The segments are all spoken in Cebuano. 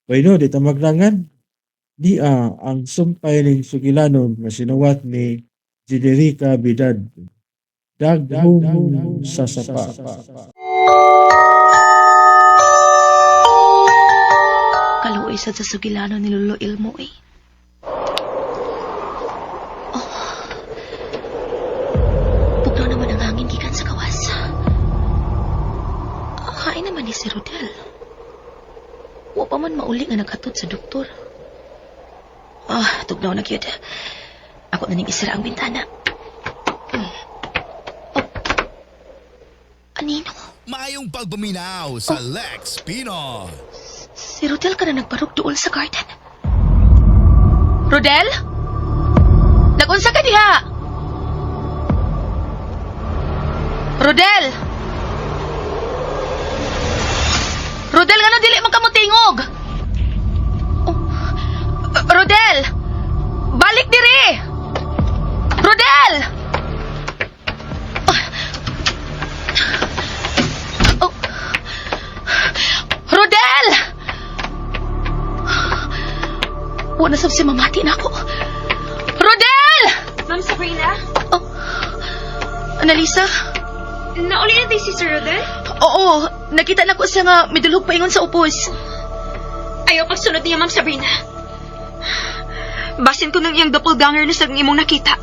Bueno, di ta maglangan. Dia ang sumpay ning sugilanon nga sinuwat ni Generica Bidad. Daghom sa sapa. Kaluoy sad sa sugilano ni Lolo Elmo eh. Oh. Bugnaw naman ang hangin gikan sa gawas. Hain naman ni si Rodel. Wa pa man mauli nga naghatod sa doktor. Ah, tugnaw na gyud. Ako na ning isira ang bintana. Oh. Anino? Maayong pagpaminaw sa Lex Pino. Si Rodel ka na nagbarog duol sa garden. Rodel? Nagunsa ka diha? Rodel! Rodel, nga dili man ka motingog? Oh, Rodel! Balik diri! Rodel! Oh. Rodel! Wala sab si mamati na ako. Rodel! Ma'am Sabrina? Oh, Annalisa? Nauli na tayo si Sir Rodel? Oo, nakita na ko siya nga midulhog paingon sa upos. Ayaw pagsunod niya, Ma'am Sabrina. Basin ko ng iyang doppelganger na sa imong nakita.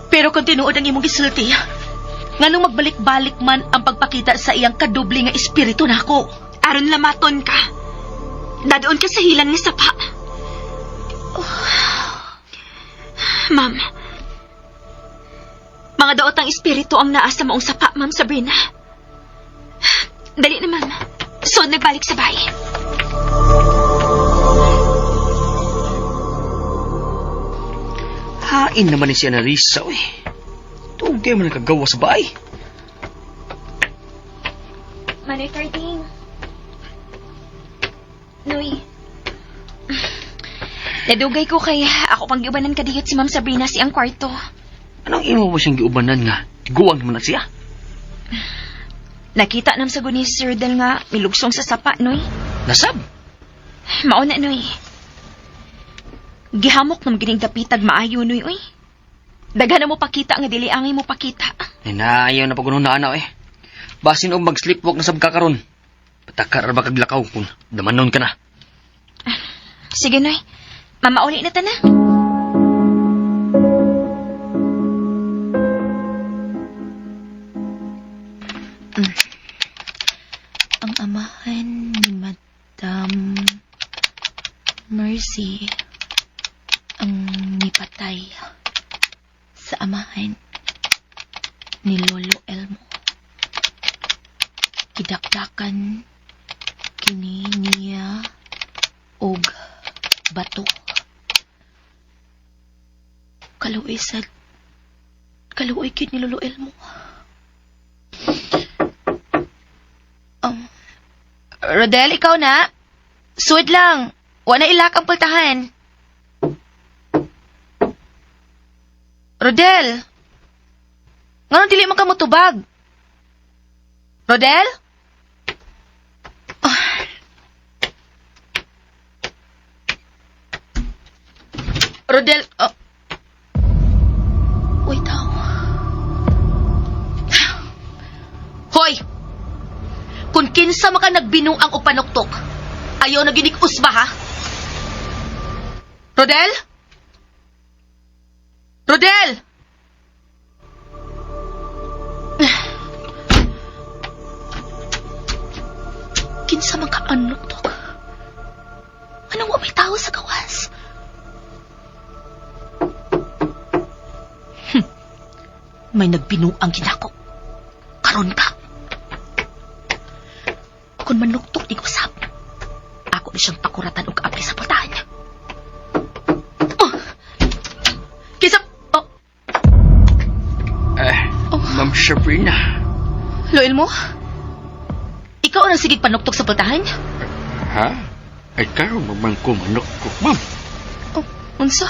Pero kung tinuod ang imong gisulti, nganong magbalik-balik man ang pagpakita sa iyang kadoble nga espiritu nako. Aron lamaton ka. Dadoon ka sa hilan nga sapa. Ma'am, mga daot ang espiritu ang naa sa maong sapa, Ma'am Sabrina. Dali na, ma'am. So, nagbalik sa bahay. Hain naman ni si Annalisa, uy. Tuog kayo man nakagawa sa baay. Manoy Carding. Noy. Nadugay ko kay ako pang giubanan kadiyot si Ma'am Sabrina si ang kwarto. Anong imo ba siyang giubanan nga? Tiguang naman na siya. Nakita nam sa guni si Sir Rodel nga milugsong sa sapa, Noy. Nasab. Mao na, Noy. Gihamok nam gining dapitag maayo, Noy, uy. Daghan na mo pakita nga dili angay mo pakita. Ay na, ayaw na pagunon na ana, eh. Basin og mag-sleepwalk na sab ka karon. Patakar ra ba kag lakaw kung damanon ka na. Sige, Noy. Mamauli na ta na. Ang amahan ni Madam Mercy ang nipatay sa amahan ni Lolo Elmo. Gidakdakan kini niya og bato. Kaluoy sa kaluoy kid ni Lolo Elmo. Rodel, ikaw na. Suod lang. Wala ilak ang pultahan. Rodel! Ngano dili man ka motubag? Rodel? Ah. Rodel, oh. Uy, tao. Hoy! Kung kinsa maka nagbinuang o panuktok, ayaw na ginig usba ha? Rodel? Rodel! Kinsa man ka anuktok? Anong wa may tao sa gawas? May nagbinuang ginako. Karon ka. Kung manuktok ni usap, ako ni siyang pakuratan og kaapli sa pultahan. Oh! Kisa... Oh, Eh, Oh. Ma'am Sabrina. Loel mo? Ikaw ang sigig panuktok sa pultahan? Ha? Ay karon man ko manuktok, ma'am. Oh, unsa?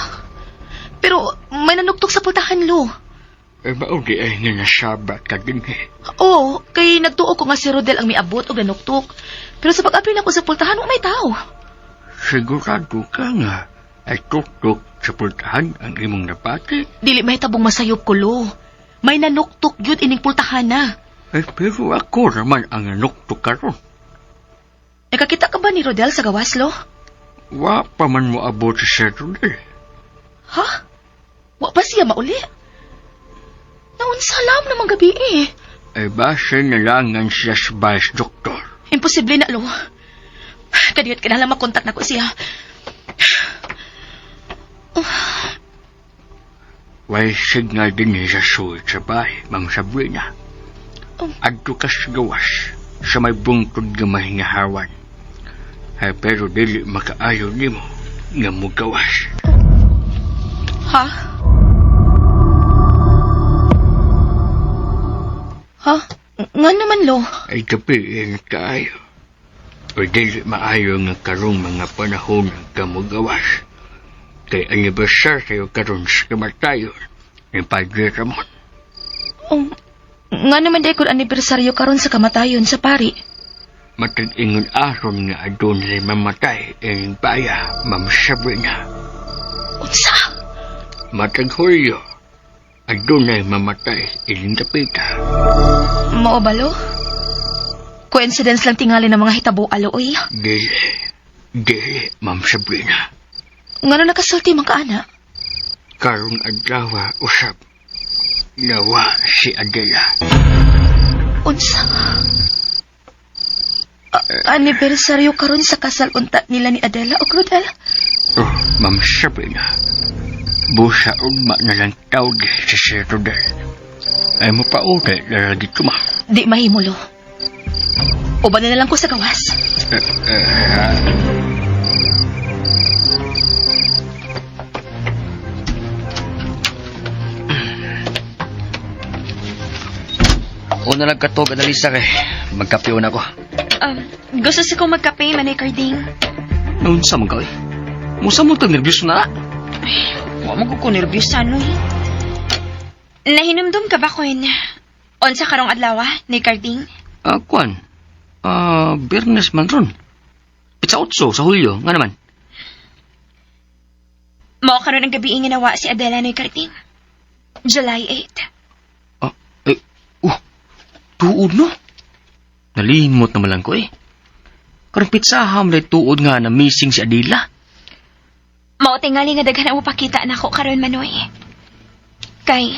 Pero may nanuktok sa pultahan, Lo. Eh, mao di ay nga nasaba ka din eh. Oo, kay nagtuo ko nga si Rodel ang miabot og nanuktok. Pero sa pag-apil nako sa pultahan, wa may tao. Sigurado ka nga ay tuktok sa pultahan ang imong napati. Dili mahitabong masayop ko, lo. May nanuktok gyud ining pultahan na. Ay, pero ako raman ang nanuktok karon. Nakakita ka ba ni Rodel sa gawas, lo? Wa pa man mo abot si Sir Rodel. Ha? Wa pa siya mauli? Naunsa lam namang gabi eh. Ay base nalangan siya sa vice doktor. Imposible na, lo. Kadiyot ka na lang makontak na ko siya. Way signal din sa suwit sa bahay, Ma'am Sabrina. Oh. Adto ka sa gawas, sa may bungtod nga mahingahawan. Ay, pero dili makaayo nimo nga mugawas. Ha? Ha? Nga naman, lo. Ay gabi kaayo. O dili maayo nga karong mga panahon ka mugawas. Kay anibersaryo karon sa kamatayon ni Padre Ramon. Oh, nga naman dahil kung anibersaryo karon sa kamatayon sa pari. Matag ingon aron nga adunay mamatay ining baya, Ma'am Sabrina. Unsa? Matag Hulyo, adunay mamatay ining dapita. Mao ba, lo? Coincidence lang tingali ng mga hitabo, alo, oy. Dili, dili, Ma'am Sabrina. Ngano nakasulti man ka, ana? Karong adlaw usab, nawa si Adela. Unsa? Anibersaryo karon sa kasal unta nila ni Adela o Rodel? Oh, Ma'am Sabrina, busa ugma na lang tawag sa Sir Rodel. Ay mo pautay na lagi ko, ma'am. Di mahimo, lo. Uban na lang ko sa gawas. Eh, eh, Una lang katog, Analisa kay magkape na ko. Gusto sa kong magkape, Manay Carding. Naunsa man ka eh. Musa mo tag nervyos na. Wa mo ko nervyos ano eh. Nahinumdum ka ba, Quinn? Unsa karong adlaw, ni Carding? Ah, kuan. Ah, Biyernes man ron. Pitsa 8 sa Hulyo, nga naman. Mao karon ang gabi nga nawa si Adela ni Carding. July 8. Ah, eh, tuod no? Nalimot naman lang ko eh. Karong pitsa hamlet tuod nga na missing si Adila. Mao tingali nga daghan ang mapakita nako karon Manoy. Kay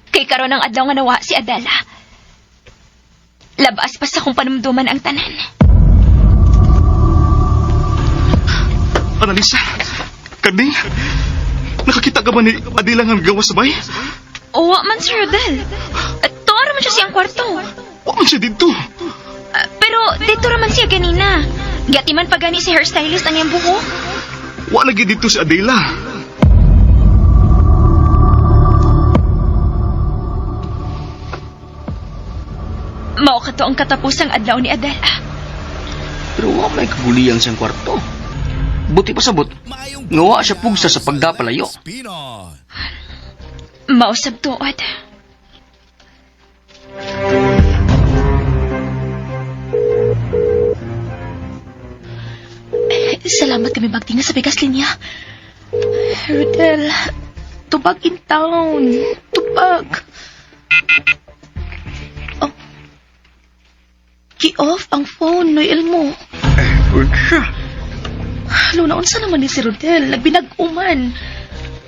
kay karon ang adlaw nga nawa si Adela. Labas pa sa akong panumduman ang tanan. Analisa, Karding, nakakita ka ba ni Adela nga nagawa sabay? Uwa man si Rodel. At tuwa man siya siyang kwarto. Wa man siya dito. Ah, pero dito raman siya ganina. Gatiman pa gani si hairstylist ang iyang buhok. Wa lagi dito si Adela. Mao kato ang katapusang adlaw ni Adela. Pero wa may kaguliyang siyang kwarto. Buti pa sabot. Maayong Nga wa siya pugsa sa pagdapalayo. Lex Pinoy. Mao sab tuod. Salamat kami magtinga sa bigas linya. Rodel, tubag in town. Tubag. Oh. Ki-off ang phone, Noy Elmo. Eh, unsa? Luna, unsa naman ni si Rodel? Nagbinag-uman.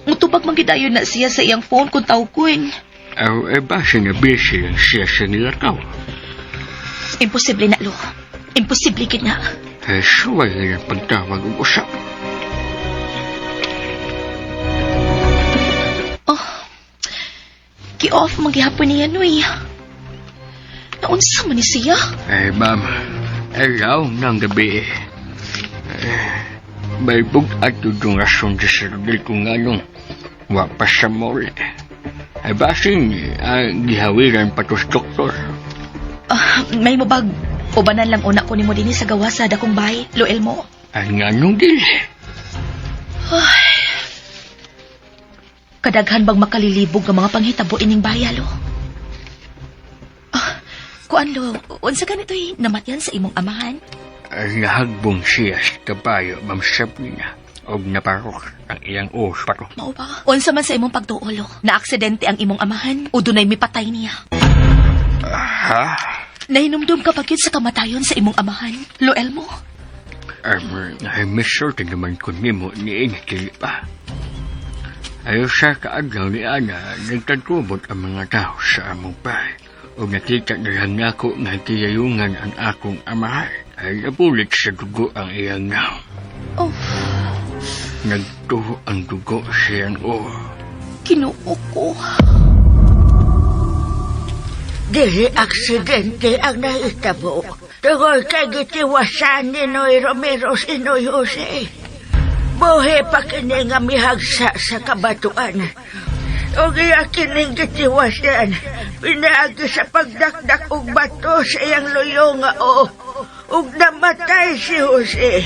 Mutubag man gidayon na siya sa iyang phone kung tawguin. Aw, eh, base na busy lang siya sa nilakaw. Imposible na, Lo. Imposible gid na. Eh, suway na lang pagtawag og usap. Oh. Ki-off man gihapon niya, Noy. Naunsa man ni siya? Eh, ma'am, ayaw ng gabi. Eh, may bugat yung rason sa Sir Rodel kung anong wa pa sa mall. Ay, basin, gihawiran pa to sa doktor. Ah, may mubag. Ubanan lang una ko nimo dinhi sa gawas sa dakong bahay, Lo Elmo. Ay, nga nung dili. Kadaghan bang makalilibog nga mga panghitabo ining bayalo? Ah, kuan lo, unsa ganito'y namatyan sa imong amahan? Nahagbong siya sa kabayo, Ma'am Sabrina. Og naparok ang iyang uos pato. Mao ba? Unsa man sa imong pagtuo, lo? Naaksidente ang imong amahan o dunay mipatay niya? Ha? Nahinumdum ka pa gyud sa kamatayon sa imong amahan, Lo Elmo? Ay, misulti naman ko nimo niini dili pa. Ayo sa kaadlaw ni Ana, nagtagubot ang mga tao sa among bahay. O nakita na lang nako nga tiyayungan ang akong amahan. Ay nabulit sa dugo ang iyang naw. Oh. Nagtuho ang dugo sa iyang ulo. Kinuo ko. Dili aksidente ang nahitabo. Tungod kay gitiwasan ni Noy Romero si Noy Jose. Buhi pa kini nga mihagsa sa kabatuan. Ug iya kining gitiwasan, pinaagi sa pagdakdak og bato sa iyang luyo nga o. Ug namatay si Jose.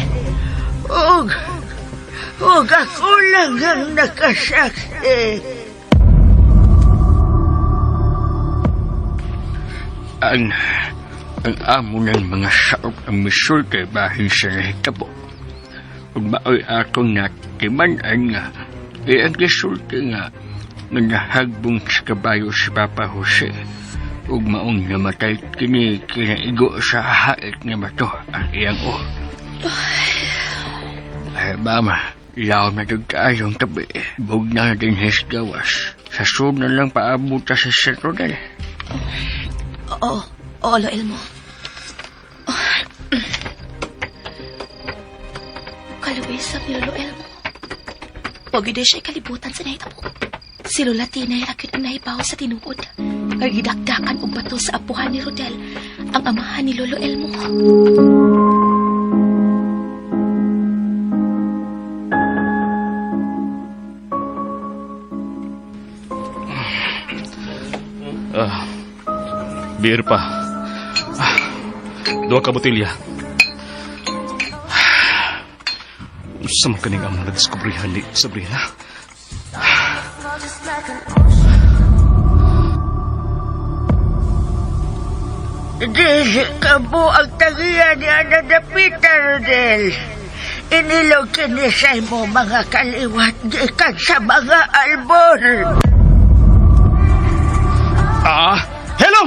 Ug ako lang ang nakasaksi. Ang amo ng mga saop ang misulti bahin sa nahitabo. Ug maoy atong natiman-an nga iyang gisulti nga nga nahagbong sa kabayo si Papa Jose. Ug maong namatay kini kinaigo sa hait nga bato ang iyang ulo. Ay, mama, ilaw na jud kaayong tabi. Bugna na din his gawas. Sa sud na lang paabot ta sa Saturday. Oo, oo, Lo Elmo. Kaluwisa ni Lolo Elmo. Huwag yun siya kalibutan sa nahitabo. Si Lola Tina rakit ang nahibaw sa tinuod. Kay gidakdakan og bato sa apuhan ni Rodel, ang amahan ni Lolo Elmo. Beer pa. Duha ka botelya. Unsa man kaning among nadiskubrihan ni Sabrina? Dili ka mo ang tagiya ni Ana Dapita, Rodel. Inilog kini sa imo mga kaliwat gikan sa mga albor. Hello!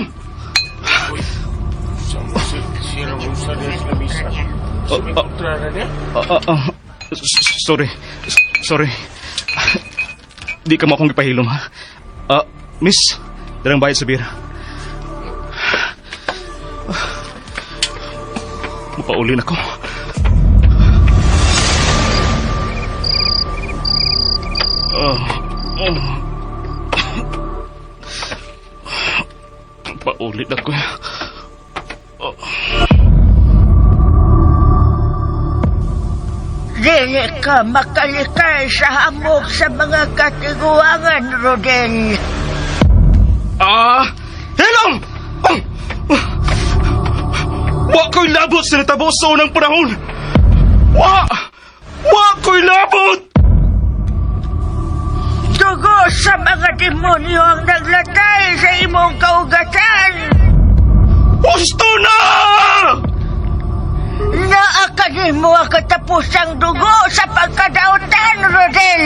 Sorry. Sorry. Di ka mo akong gipahilom, ha? Miss, darang bayad sa beer. Mapaulin ako. Paulit ako. Dili ka makalikay sa hamok sa mga katiguangan, Rodel. Helong! Wa ko'y labot sa natabo sa unang panahon! Wa! Wa ko'y labot! Dugo sa mga demonyo ang naglatay sa imong kaugatan! Gusto na! Naakanin mo ang katapusang dugo sa pagkadautan, Rodel!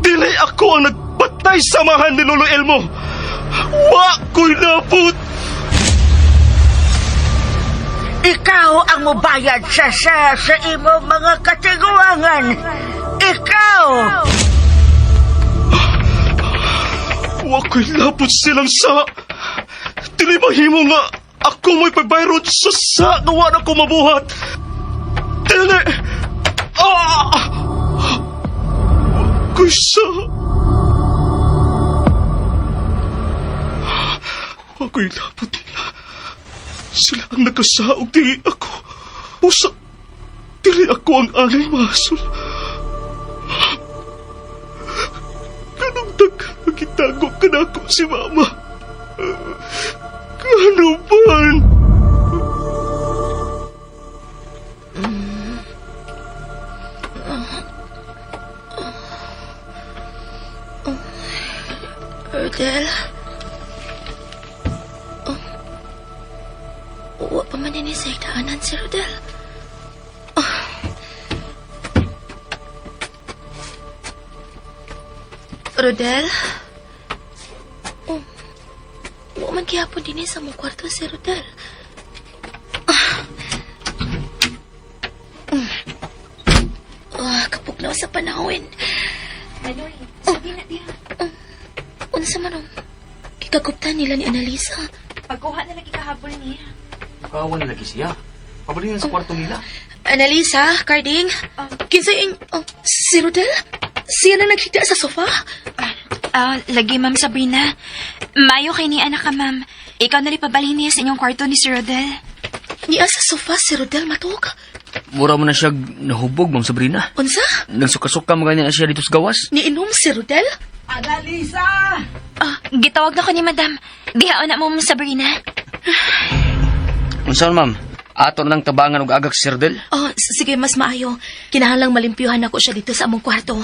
Dili ako ang nagpatay sa amahan ni Lolo Elmo! Wa ko'y labot! Ikaw ang mubayad sa imong mga katiguangan! Ikaw! Wa ko'y labot silang sa... Dili mahimo nga ako mo'y pabayron sa nga wa na ko mabuhat! Dili! Wa ko'y sa... Wa ko'y labot nila. Sila ang nagkasaog, dili ako. Usa, dili ako ang angay masol. Ganong daghan magitago ka na ako si Mama. Kano ba? Rodel? Oh. Wa pa man ni sa daanan si Rodel. Oh. Rodel? Oh. Wa man gihapon dinhi sa mong kwarto si Rodel. Ah. Ah, kapugnaw sa panahon. Manoy, sabi na diha. Unsa man ang gikaguptan nila ni Annalisa? Pagkuha na lagi kahabol niya. Kawan lagi siya. Pabalik na sa kwarto nila. Annalisa, Carding, kinsa ing oh, si Rodel? Siya na naghigda sa sofa? Ah, lagi Ma'am Sabrina. Mayo kay ni anak ka, ma'am. Ikaw na rin pabalhin niya sa inyong kwarto ni Sir Rodel. Niya sa sofa si Rodel matug. Mura mo na siya nahubog, Ma'am Sabrina. Unsa? Nagsuka-suka mo ganyan na siya dito sa gawas. Niinom si Rodel? Analisa! Ah, gitawag na ko ni Madam. Dihaon na mo, Ma'am Sabrina. Unsa ma'am? Ato na lang tabangan og agak si Sir Rodel. Oh, sige, mas maayo. Kinahanglang malimpyuhan ako siya dito sa among kwarto.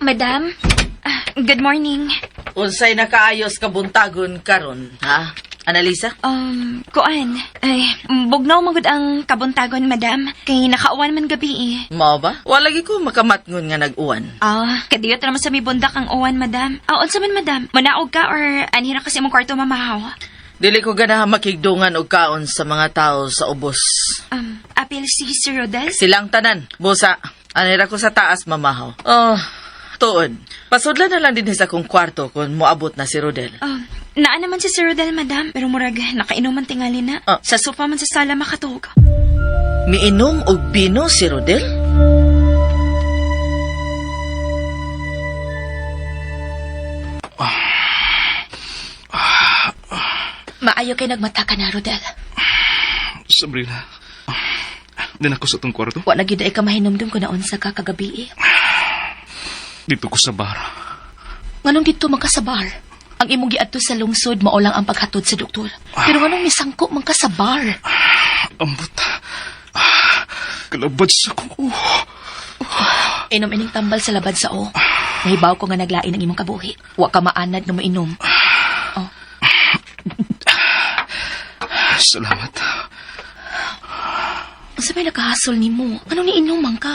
Madam, good morning. Unsay nakaayos ka buntagon karon, ha? Analisa? Kuan, ay, bugnaw magud ang kabuntagon, madam. Kay nakauwan man gabi eh. Mao ba? Wala lagi ko makamatngon nga nag-uwan. Ah, kadiyot naman sa may bundak ang uwan, madam. Ah, unsa man, madam? Manaog ka or anhira kasi imong kwarto mamahaw? Dili ko ganahan makigdungan og kaon sa mga tao sa ubos. Apil si Sir Rodel? Silang tanan, busa. Anira ko sa taas mamahaw. Oh, tuod. Pasudlan na lang din sa akong kwarto kung moabot na si Rodel. Oh, naa naman si Sir Rodel, madam. Pero murag, nakainuman tingali na. Ah. Sa sofa man sa sala makatug. Miinom og bino si Rodel? Maayo kay nagmata ka na, Rodel. Sabrina, din ako sa tong kwarto. Wa na gid ay ka mahinumdum kung naunsa ka kagabi eh. Dito ko sa bar. Nganong dito man ka sa bar? Ang imong giadto sa lungsod mao lang ang paghatod sa doktor. Pero nganong misangko man ka sa bar? Ambot. Kalabad sa kuko. Inom ining tambal sa labad sa o. Nahibaw ko nga naglain ang imong kabuhi. Wa ka maanad nga moinom. Salamat. Unsa may nakahasol nimo? Nganong niinom man ka?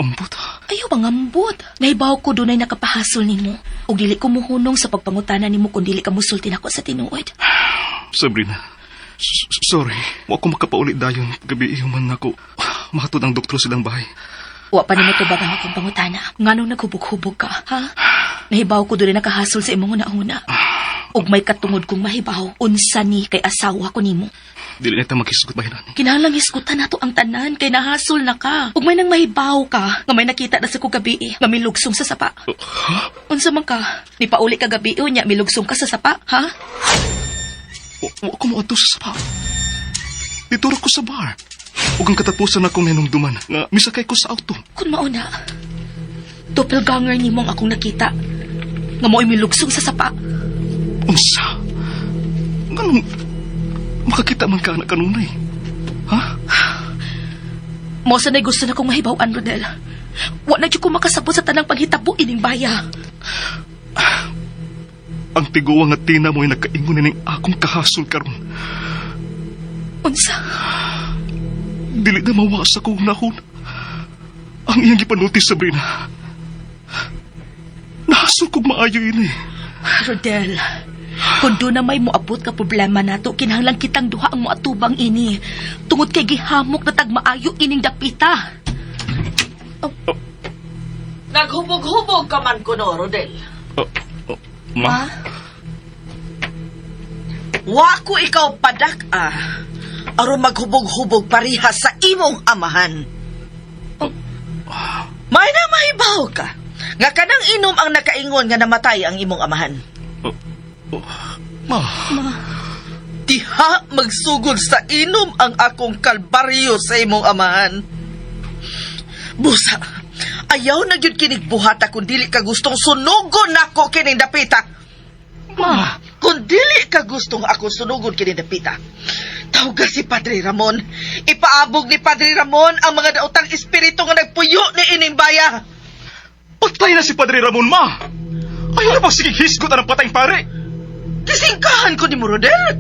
Ambot. Ayaw bang ambot? Nahibaw ko dunay nakapahasol nimo. Ug dili ko muhunong sa pagpangutana nimo kung dili ka musulti nako sa tinuod. Sabrina, sorry. Wa ko makapauli dayon. Gabi man ako. Mahatod ang doktor silang bahay. Wa pa nimo tubag ang akong pangutana. Nganong naghubog-hubog ka, ha? Nahibaw ko dunay nakahasol sa imong una-una. Ug may katungod kong mahibaw, unsa ni kay asawa ko nimo. Dili na ta makisugot bahin ani. Kinahanglang hisgutan nato ang tanan kay nahasol na ka. Ug may nang mahibaw ka nga may nakita na sa ko gabi eh, nga milugsong sa sapa. Unsa man ka? Nipauli ka gabi unya milugsong ka sa sapa, ha? Wa ko moadto sa spa. Dito ra ko sa bar. Ug ang katapusan akong hinumduman nga misakay ko sa auto. Kun mao na, doppelganger nimo ang akong nakita nga mo'y milugsong sa sapa. Unsa? Nganong makakita man ka na kanunay? Ha? Mo sa gusto na kong mahibaw-an, Rodel. Wa na jud ko makasabot sa tanang paghitabo ining baya. Ang tiguang nga tina mo'y nakaingon nining akong kahasol karon. Unsa? Dili na mawa sa kong nahon. Ang iyang gipanulti, Sabrina. Nahasol kog maayo ini. Rodel, kung doon na may moabot ka problema nato, kinahanglan kitang duha ang moatubang ini. Tungod kay gihamok na tagmaayo ining dapita. Naghubog-hubog ka man kuno, Rodel. Oh, ma? Wa ko ikaw padak ah. Aron maghubog-hubog pareha sa imong amahan. May na mahibaw ka. Nga kanang inom ang nakaingon nga namatay ang imong amahan. Ma? Diha magsugod sa inom ang akong kalbaryo sa imong amahan. Busa, ayaw na gyud kinig buhata kung dili ka gustong sunugon nako kining dapita. Ma? Kung dili ka gusto nga ako sunugon kini dapita, tawga si Padre Ramon. Ipaabog ni Padre Ramon ang mga daotang espiritu nga nagpuyo ni ining baya. Patay na si Padre Ramon, ma! Ayaw na pag sige hisgot ang patayng pare! Gisingkahan ko ni mo, Rodel.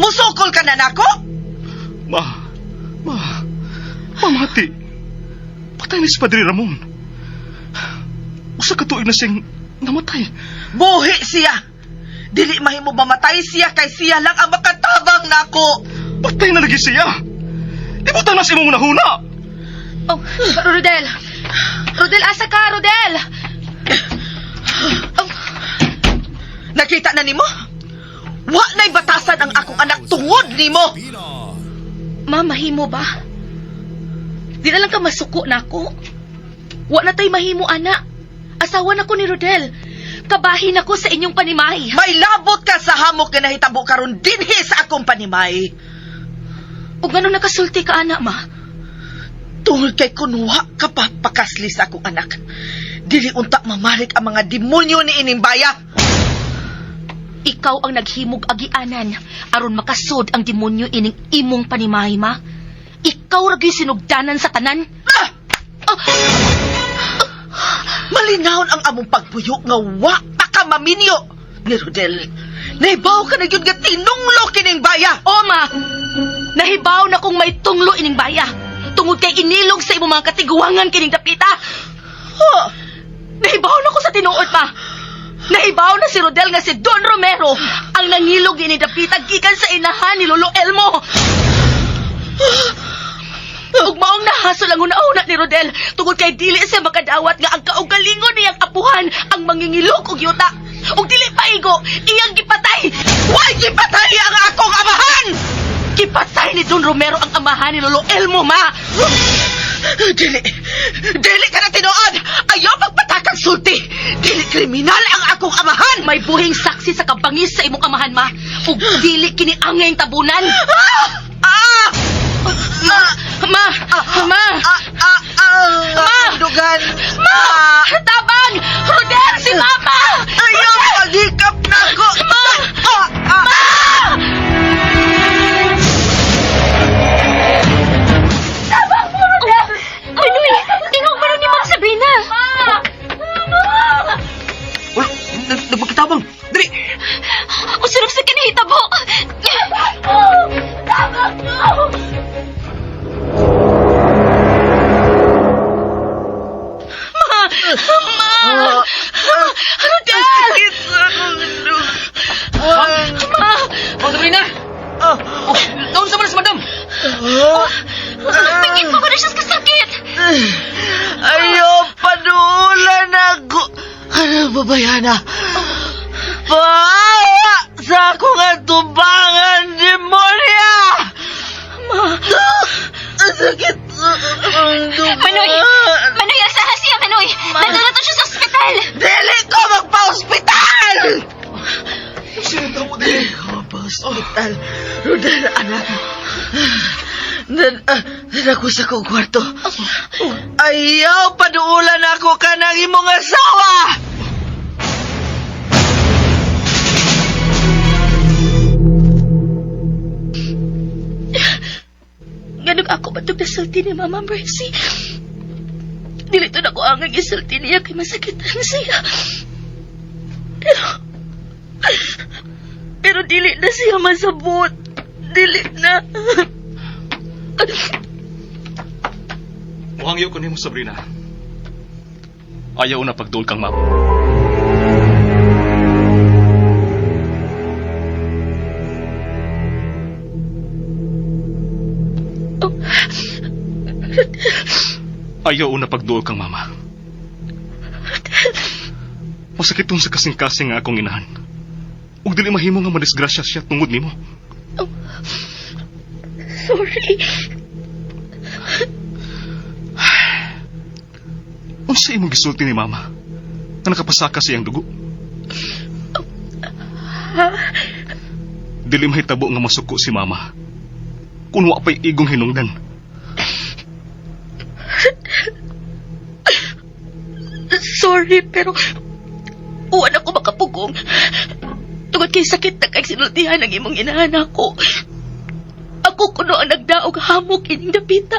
Musukol ka na nako? Ma, ma, mamati. Patay na si Padre Ramon. Usa ka tuig na siyang namatay. Buhi siya. Dili mahimo mamatay siya kay siya lang ang makatabang nako. Patay na lagi siya. Ibutang na sa imong nahuna. Oh, Rodel! Rodel, asa ka, Rodel? Oh, Nakita na nimo? Wa na'y batasan ang akong anak tungod nimo. Ma, mahimo ba? Di na lang ka masuko na ako. Wa na tay mahimo, ana. Asawa na ko ni Rodel. Kabahin ako sa inyong panimay. May labot ka sa hamok nga nahitabo karon dinhi sa akong panimay. O ganun nakasulti ka, ana, ma? Tungod kay kunwa ka pa pakasli sa akong anak. Dili unta mamalik ang mga demonyo ni ining baya. Ikaw ang naghimog agianan aron makasud ang demonyo ining imong panimay, ma. Ikaw ra gyud sinugdanan sa tanan. Ah! Malinawon ang among pagpuyo nga wa pa ka maminyo ni Rodel. Nahibaw ka na gyud nga tinunglo kining baya. O, ma! Nahibaw na kung may tunglo ining baya. Tungod kay inilog sa imong mga katiguangan kining dapita. Oh, Nahibaw na ko sa tinuod, ma. Nahibaw na si Rodel nga si Don Romero ang nangilog ini dapita gikan sa inahan ni Lolo Elmo. Ug maong nahasol ang una-una ni Rodel tungod kay dili siya makadawat nga ang kaugalingon niyang apuhan ang mangingilog og yuta. Ug dili paigo, iyang gipatay. Why gipatay ang akong amahan? Gipatay ni Don Romero ang amahan ni Lolo Elmo, ma. Dili! Dili ka na tinuod! Ayaw pagpatakang sulti! Dili kriminal ang akong amahan! May buhing saksi sa kabangis sa imong amahan, ma. Ug dili kini angay tabunan. Ah! Ah! Ma! Ma! Ma! Ah! Ah! Ah! Ma! Dugan! Ma! Tabang! Rodel, si Mama! Ayaw paghikap na ako! Ma! Ah! Ah! Ma! Tabang mo, Rodel! Manoy, tingog man ni Ma'am Sabrina. Ma! Ma! Ulo, nagpakitabang. Dali! Usurog sa kinahitabo. Tabang mo! Ma! Ma! Rodel! Sakit sa akong dugan! Ma! Oh, Sabrina! Ah! Oh, naon sa man si madam? Tingin ko na siya sa kasakit. Ayaw padulan ako! Ano ba ba yan ah? Paawa sa akong atubangan, demonya! Ma! Ang sakit ang dugan. Manoy! Manoy, asaha siya, Manoy! Nandun na to siya sa ospital! Dili ko magpa-ospital! Sino mo dili? Dili ko magpa-ospital. Rodel, anak. Nan ako sa kong kwarto. Ayaw, paduulan ako ka ng imong asawa! Ganun ako matug nasulti ni Mama Mercy. Dili to na ko ang isulti niya kay masakitan siya. Pero... Pero dili na siya masabot. Dili na. Muhangyo ko nimo, Sabrina. Ayaw na pagduol kang map. Ayaw na pagduol kang mama. Masakit tong sa kasing-kasing nga akong inahan. Ug dili mahimo nga madisgrasya siya tungod nimo. Sorry. Unsa imong gisulti ni mama? Nga nakapasaka sa iyang dugo. Dili mahitabo nga masuko si mama. Kun wa pa'y igong hinungdan. Sorry, pero... Uwan ako makapugong. Tungod kay sakit na kay sinultihan ang imong inahan ako. Ako kuno ang nagdaog hamok ining dapita.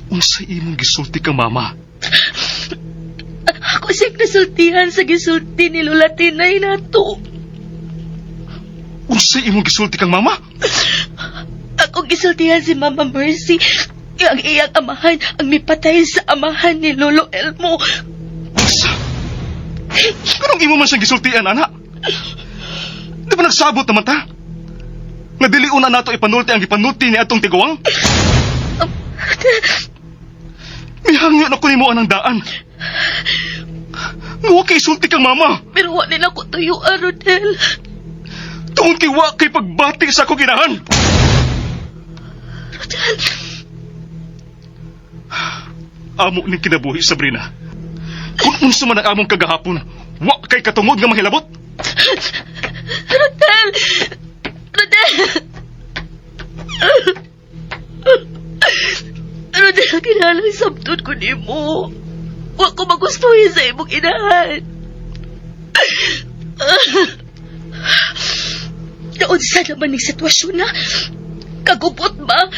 Unsay imong gisulti kang mama? Ako siyang nasultihan sa gisulti ni Lola Tinay nato. Unsay imong gisulti kang mama? Ako gisultihan si Mama Mercy. Ang iyang amahan ang mipatay sa amahan ni Lolo Elmo. Unsa? Kanong imo man siyang gisultian, ana? Di ba nagsabot naman ta? Nga dili una nato ipanulti ang gipanulti ni atong tiguang? Mihangyo na ko nimo anang daan. Nga wa kay isulti kang mama. Pero wa nila ko tuyuan, Rodel. Tungod kay wa kay pagbati sa akong ginahan. Rodel, Amo ning kinabuhi, Sabrina. Kung unsa man ang among kagahapon, wa kay katungod nga mahilabot. Rodel! Rodel! Rodel, kinahanglan sabton ko nimo. Wa ko magustuhin sa imong inahan. Naunsa naman ning sitwasyon na? Kagubot ba?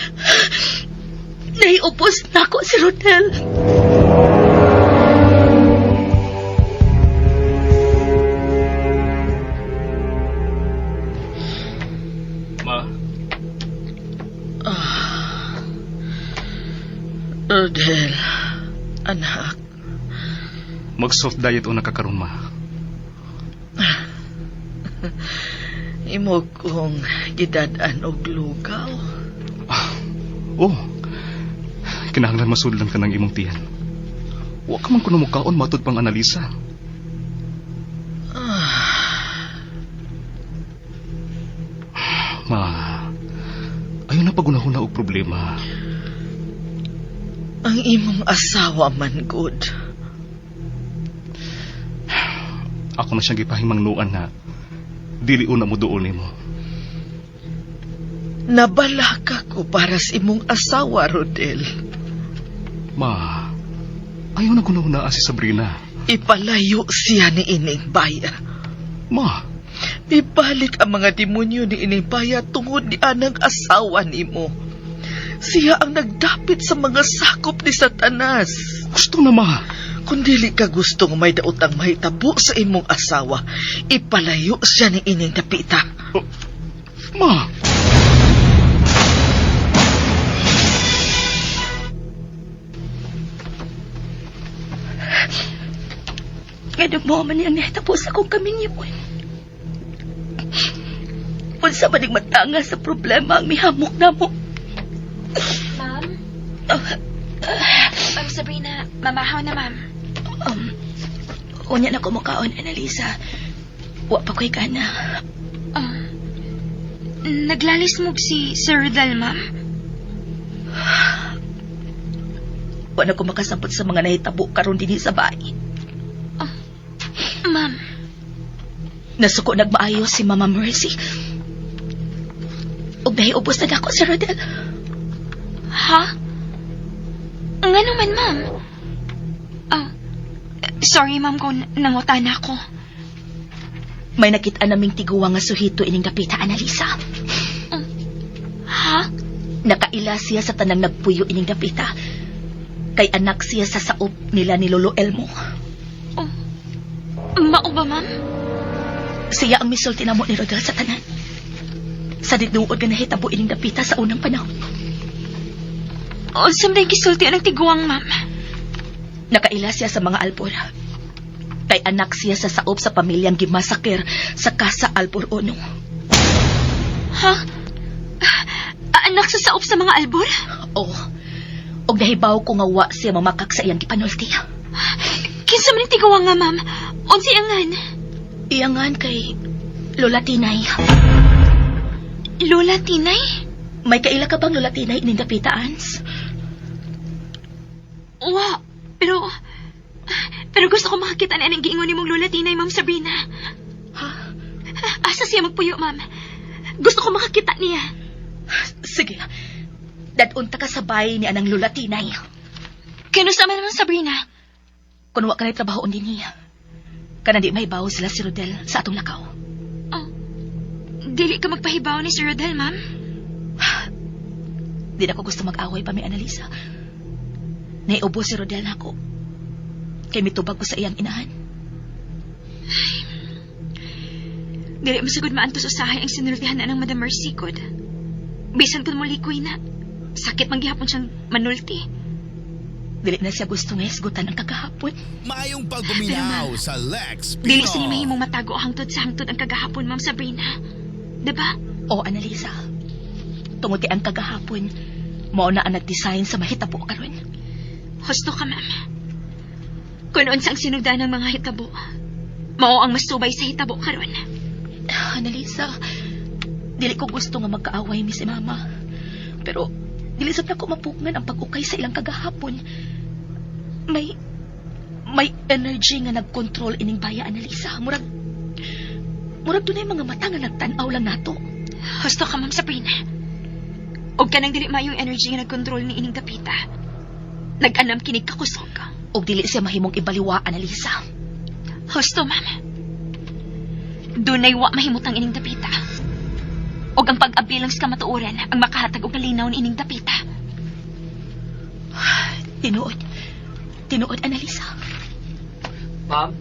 Naiubos na ako si Rodel. Ma, Rodel, anak, mag-soft diet una ka karon, ma. imo kong gidad-an og lugaw. Oh. Kinahanglan masudlan ka ng imong tiyan. Wa ka man kuno mukaon matud pang analisa. Ma, ayaw na pagunahuna og problema. Ang imong asawa man good. Ako na siyang gipahimangnuan na dili una mo duol nimo. Nabalaka ko para sa imong asawa, Rodel. Ma, ayaw na gunahunaa si Sabrina. Ipalayo siya ni ining baya. Ma, Ibalik ang mga demonyo ni ining baya tungod ni anang asawa nimo. Siya ang nagdapit sa mga sakop ni Satanas. gusto na ma. Kung dili ka gusto nga may daotang mahitabo sa imong asawa, ipalayo siya ni ining dapita. Ma, Nga mo man niyang nahitabo sa akong kaminyoon. Unsa man ning matanga sa problema ang mihamok namo. Ma'am? Ma'am Sabrina, mamahaw na ma'am. Unya na ko mukaon, Annalisa. Wa pa ko'y gana. Ah, naglalismog si Sir Rodel, ma'am. Wa na ko makasabot sa mga nahitabo karon dinhi sa bahay. Ma'am, Nasuko nagmaayo si Mama Mercy. Ug nahiubos na nako si Rodel. ha? Nga naman, ma'am. Ah, sorry, ma'am, kung nangutana ako. May nakita naming tiguwa nga suhito ining dapita, Annalisa. Ha? Nakaila siya sa tanang nagpuyo ining dapita. Kay anak siya sa saop nila ni Lolo Elmo. Oh, mao ba, ma'am? Siya ang misulti namo ni Rodel sa tanan. Sa dinuod nga nahitabo ining dapita sa unang panahon. Unsa man gisulti ang tiguang, ma'am? Nakaila siya sa mga albor. Kay anak siya sa saop sa pamilyang gimasakir sa Casa Albor Ono. Ha? Anak sa saop sa mga albor? Oh, og nahibaw ko nga wa siya mamakak sa iyang gipanulti. Kinsa man ang tiguang nga, ma'am? Unsa angan? Iyangan kay Lola Tinay. Lola Tinay? May kaila ka bang Lola Tinay ining dapita, Ans? Wa, pero... Pero gusto ko makakita na ang giingon nimong Lola Tinay, Ma'am Sabrina. Ha? Asa siya magpuyo, ma'am? Gusto ko makakita niya. Sige. Dadunta ka sa bahay ni anang Lola Tinay. Kinusa man, Ma'am Sabrina? Kung wa ka na trabaho din niya. Kana di may bawo sila si Rodel sa atong lakaw. Dili ka magpahibaw ni Sir Rodel, ma'am. Di na ko gusto mag-away pa mi, Annalisa. Naiubo si Rodel na ako. Kay mitubag ko sa iyang inahan. Dili mo sigud maantos usahay ang sinultihan na ng Madam Mercy kod. Bisan kung mulikoy na, sakit man gihapon siyang manulti. Dili na siya gusto nga isgutan ang kagahapon. Maayong pagpaminaw sa Lex Dili sa ni Pinoy. mahimong matago hangtod sa hangtod ang kagahapon, Ma'am Sabrina. Diba? O, Annalisa. Tungod kay ang kagahapon, mao na ang nag-design sa mahitabo karon. Husto ka, ma'am. Kung unsang sinugdan ng mga hitabo, mao ang masubay sa hitabo karon. Annalisa, dili ko gusto nga magkaaway mi si Mama. Pero dili sad nako mapugngan ang pag-ukay sa ilang kagahapon. May energy nga nagkontrol ining baya, Annalisa. Murag dunay mga mata nga nagtan-aw lang nato. Husto ka, Ma'am Sabrina. Og kanang dili maayong energy nga nagkontrol ni ining dapita. Nag-anam kinig kakusog. Og dili siya mahimong ibaliwa, Annalisa. Husto, ma'am. Dunay wa mahimutang ining dapita. Og ang pag-abilang sa kamatuoran ang makahatag og kalinaw ni ining dapita. Tinuod. Tinuod, Annalisa. Ma'am?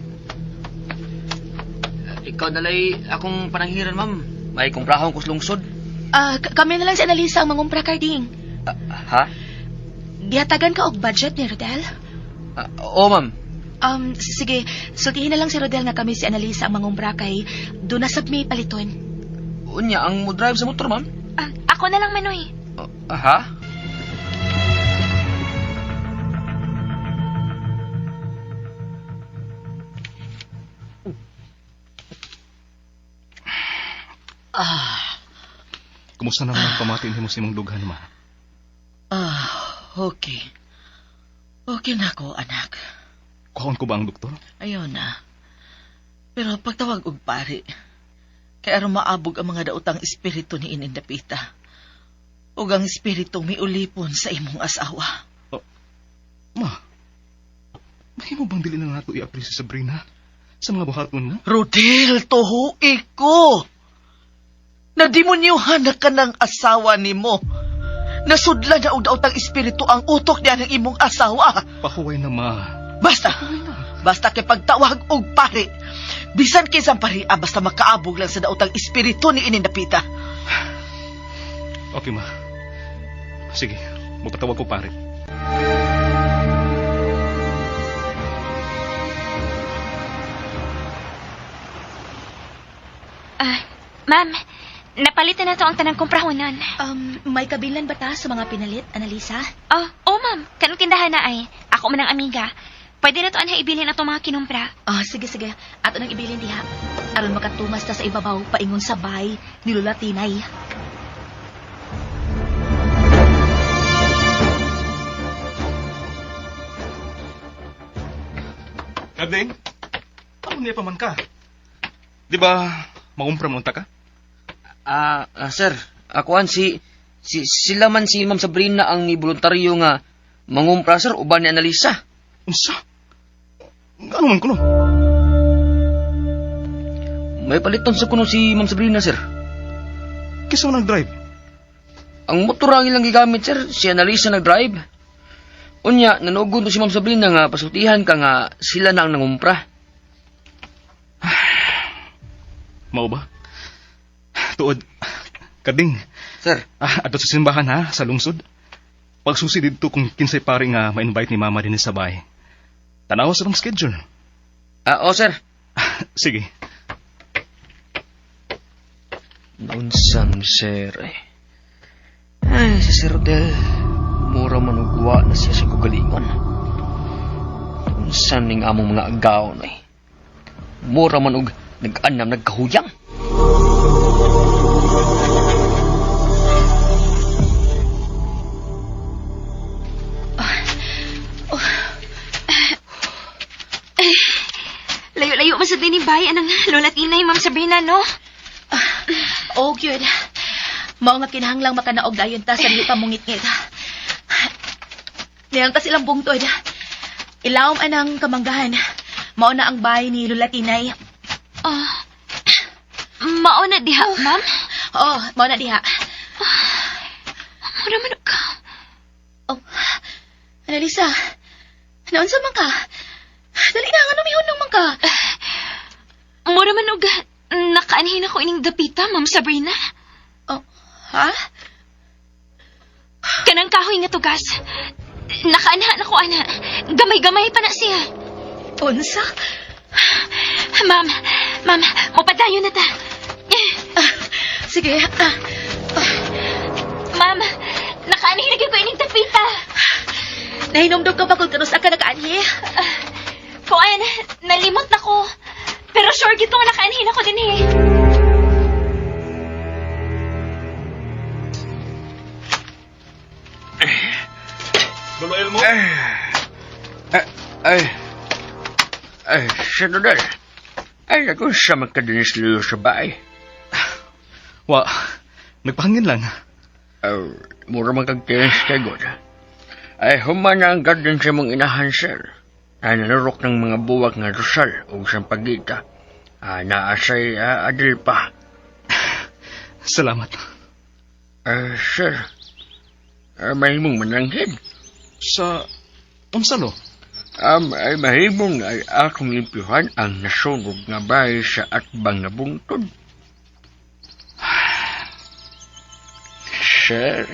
Ikaw nalay akong pananghiran, ma'am. May kumprahon ko sa lungsod. Kami na lang si Annalisa ang mangumpra, Carding. Ha? Gihatagan ka og budget ni Rodel? Oo, ma'am. Sige, sultihin na lang si Rodel nga kami si Annalisa ang mangumpra kay doon na sab may paliton. Unya, ang mo drive sa motor, ma'am. Ako na lang, Manoy. Ha? Kumusta naman ang pamati nimo sa imong dughan, ma? Okay. Okay na ako, anak. Kuhaon ko ba ang doktor? Ayaw na. Pero pagtawag og pari, kay aron maabog ang mga daotang espiritu ni ining dapita. Ug ang espiritu miulipon sa imong asawa. Oh, ma, mahimo bang dili na nato i-apri si Sabrina sa mga buhaton mo? Rodel, tuhui ko! Nademonyuhan na ka ng asawa nimo. Nasudlan na og daotang espiritu ang utok niya ng imong asawa. Pahuway na, ma. Basta, basta kay pagtawag og pari. Bisan kinsang pari, basta makaabog lang sa daotang espiritu ni ining dapita. Okay, ma. Sige, magpatawag ko pare. Ma'am, napalitan na to ang tanang kumprahonan. May kabilan ba ta sa mga pinalit, Annalisa? Oh, ma'am, kanong tindahan na ay. Ako man ang amiga. Pwede na to anha ibilin atong mga kinumpra. Sige, sige. Ato nang ibilin diha. Aron makatumas ta sa ibabaw, paingon sa bahay ni Lola Tinay. Karding, ano niya pa man ka? Di ba, mangumpra mo unta ka? Sir, akuan si sila man si Ma'am Sabrina ang voluntaryo nga mangumpra, sir, uban ni Annalisa. Unsa? Ano man kuno? May paliton sa kuno si Ma'am Sabrina, sir. Kinsa man nag-drive? Ang motor ang ilang gigamit, sir, si Annalisa nag-drive. Unya, nanugon to si Ma'am Sabrina nga pasultihan ka nga sila na ang nangumpra. Mao ba? Tuod, Kading. Sir. Adto sa simbahan ha, sa lungsod. Pagsusi didto kung kinsay pare nga ma-invite ni Mama dinhi sa bahay. Tanawa sa bang schedule. Oh, sir. Sige. Naunsan, sir. Eh. Ay, si Sir Rodel. Mura manugwa na siya sa kugalingon. Unsan ning among mga agaw na eh. Mura man og nag-anam nagkahuyang. Layo-layo man sa dinibay anang Lola Tinay, Ma'am Sabrina, no? Oh, good. Mao nga kinahanglang makanaog dayon ta sa dili pa mungitngit. Nilang ta silang bungtod. Ilawom anang kamanggahan. Mao na ang bahay ni Lola Tinay. Oh. Mao na diha, ma'am? Oh, mao na diha. Mura man ka. Oh, Annalisa, naunsa man ka? Dali na, nga mihunong man ka? Mura man og nakaanhin ako ining dapita, Ma'am Sabrina. Oh, ha? Kanang kahoy nga tugas. Nakaanha na ko, ana. Gamay-gamay pa na siya. Unsa? Ma'am, ma'am, mapadayon na ta. Sige, ah, Ma'am, nakaanhin na gyud ko ining dapita. Nahinomdom ka ba kung kanusa ka nakaanhi? Kuan, nalimot na ko. Pero sure gito nga nakaanhin ako din eh. Lolo Elmo? Ay, ay, ay, Sir Rodel. Ay, naku, siya magkadinis liyo sa bahay. Wa, nagpahangin lang. Ay, mura man kag tinis kay God. Ay, humana ang garden sa mong inahan, sir. Ay, nanurok ng mga buwag nga rosal o sampagita. Ah, naasay adil pa. Salamat. Ay, sir, ay, mahimong mananghid. Sa, unsa lo? Ay mahimong ay akong limpyuhan ang nasunog nga bahay sa atbang na bungtod. Sir,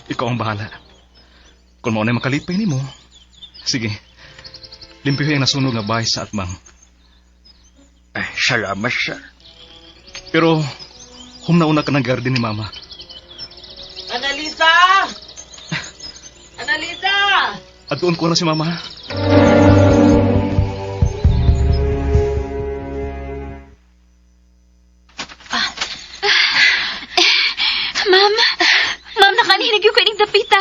Ikaw ang bahala. Kung mao na makalipay nimo. Sige. Limpyuhin ang nasunog nga bahay sa atbang. ay, salamat, sir. Pero, humnauna ka ng garden ni Mama. Annalisa! Annalisa! At doon ko na si Mama. Ma'am, ma'am, nakaanhin na gyud ko ining dapita.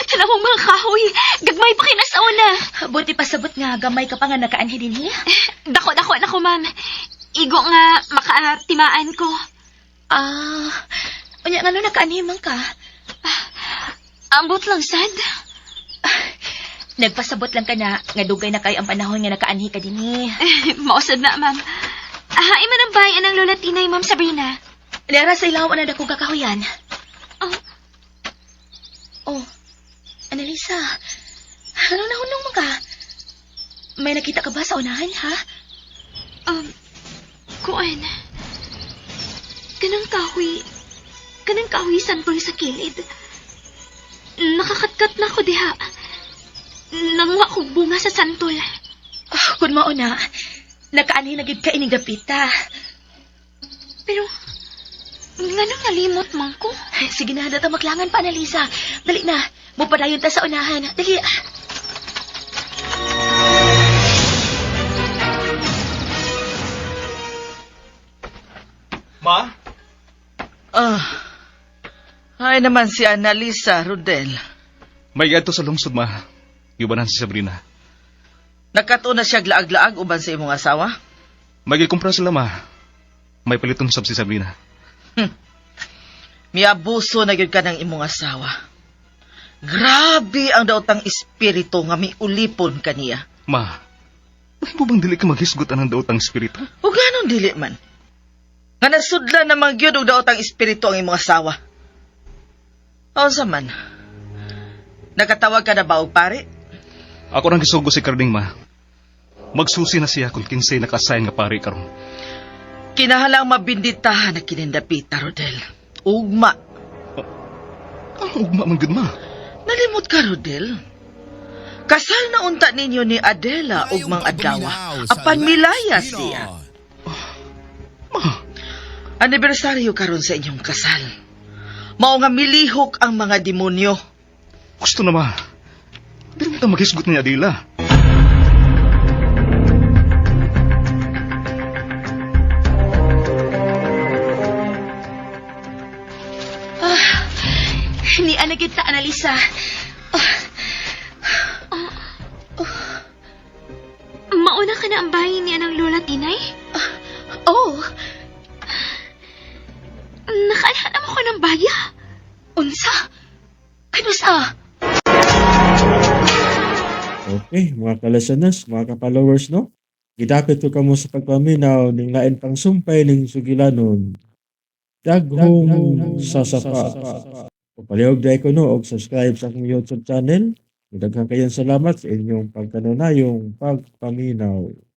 Tanawang mga kahoy, gagmay pa kay nasa una. Buti pa sabot nga, gamay ka pa nga nakaanhi din hi. Dako-dako na ko, ma'am. Igo nga makatimaan ko. Ah, unya nga no nakaanhi man ka? Ambot lang, sad. Nagpasabot lang ka na, nga dugay na kay ang panahon nga nakaanhi ka din hi. Mausad na, ma'am. Ahain man ang bayan ng Lola Tinay, Ma'am Sabrina. Lera sa ilaw na dako kakahuyan. Oh. Oh, Annalisa, ano nahunong mo ka? May nakita ka ba sa unahan, ha? Kuan. Kanang kahoy, kanang kahoy santol sa kilid. Nakakatkat na ako diha. Nanguha kog bunga sa santol. Oh, kung mao na, nakaanhi na gid ka ining dapita. Pero, nganong nalimot man ko? Sige na, data maklangan pa, Annalisa. Dali na, mupadayon ta sa unahan. Dali. Ma? Ah. Ay naman si Annalisa, Rodel. May gadto sa lungsod, Ma. Yubanan si Sabrina. Nakatuon na siya laag-laag uban sa imong asawa? May gikumpra sila, Ma. May paliton sab si Sabrina. Miabuso na gyud ka ng imong asawa. Grabe ang daotang espiritu nga miulipon kaniya. Ma, mahimo bang dili ka maghisgot anang daotang espiritu? O ganon dili man. Nga nasudlan naman gyud og daotang espiritu ang imong asawa. Unsa man? Nakatawag ka na ba og pare? Ako nang gisugo si Carding, Ma. Magsusi na siya kung kinsay nakasign nga pare karon. Kinahalang mabinditahan na kinindapita, Rodel. Ugma. Ang ugma man gud, ma. Nalimot ka, Rodel. Kasal na unta ninyo ni Adela ug Mayong Mang Adlaw. pagpaminaw sa Apan Lex milaya Pinoy. siya. Anibersaryo karon sa inyong kasal. Mao nga milihok ang mga demonyo. Gusto na, ma. Dili mo ta maghisgot ni Adela. Ni ana gid ta, Annalisa. Mauna ka na ang bahay niya ng Lola Tinay? Oh, Nakaalala mo ko ng baya. unsa? Kanusa? Okay, mga kalasanas, mga ka-followers, no? Gidapit ko kamo sa pagpaminaw ning lain pang sumpay ning sugilanon. Daghong sasapa. Palihog diay kuno og subscribe sa akong YouTube channel. Daghang kayong salamat sa inyong pagkanunayong pagpaminaw.